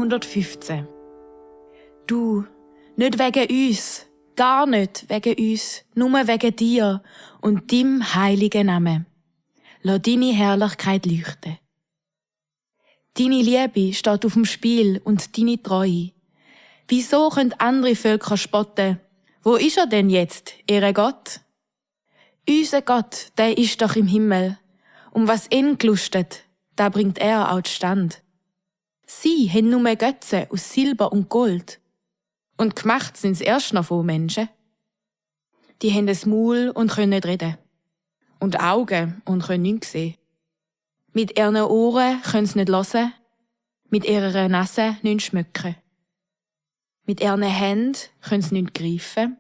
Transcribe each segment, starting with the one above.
315. Du, nicht wegen uns, gar nicht wegen uns, nur wegen dir und deinem heiligen Namen. Lass deine Herrlichkeit leuchten. Deine Liebe steht auf dem Spiel und deine Treue. Wieso können andere Völker spotten? Wo ist er denn jetzt, ihr Gott? Unser Gott, der ist doch im Himmel. Um was ihn gelustet, da bringt er auch zustande. Sie haben nur Götze aus Silber und Gold. Und gemacht sind's erst noch von Menschen. Die haben ein Maul und können nicht reden. Und Augen und können nichts sehen. Mit ihren Ohren können sie nicht hören, mit ihrer Nase nicht schmecken. Mit ihren Händen können sie nicht greifen,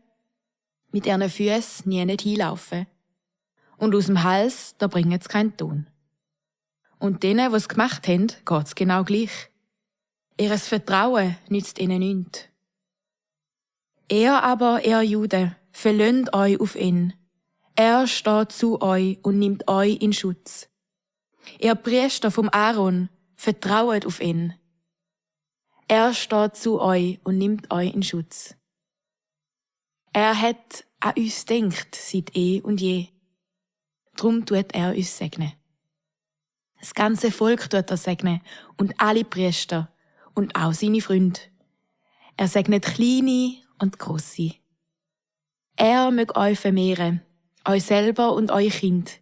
mit ihren Füßen nie nicht hinlaufen. Und aus dem Hals, da bringen sie keinen Ton. Und denen, die es gemacht haben, geht's genau gleich. Ihres Vertrauen nützt ihnen nichts. Er aber, ihr Juden, verlöhnt euch auf ihn. Er steht zu euch und nimmt euch in Schutz. Ihr Priester vom Aaron, vertrauet auf ihn. Er steht zu euch und nimmt euch in Schutz. Er hat an uns gedacht, seit und je. Drum tut er uns segnen. Das ganze Volk tut er segnen und alle Priester und auch seine Freunde. Er segnet kleine und grosse. Er möge euch vermehren, euch selber und euch Kind.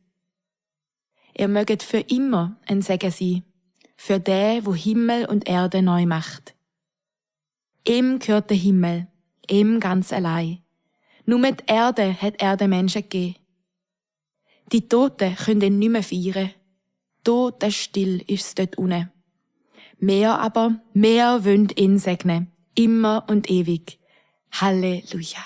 Ihr möget für immer ein Segen sein, für den, wo Himmel und Erde neu macht. Ihm gehört der Himmel, ihm ganz allein. Nur mit Erde hat er den Menschen gegeben. Die Toten können ihn nicht mehr feiern. Totenstill ist es dort unten. Wir aber, wir wollen ihn segnen, immer und ewig. Halleluja.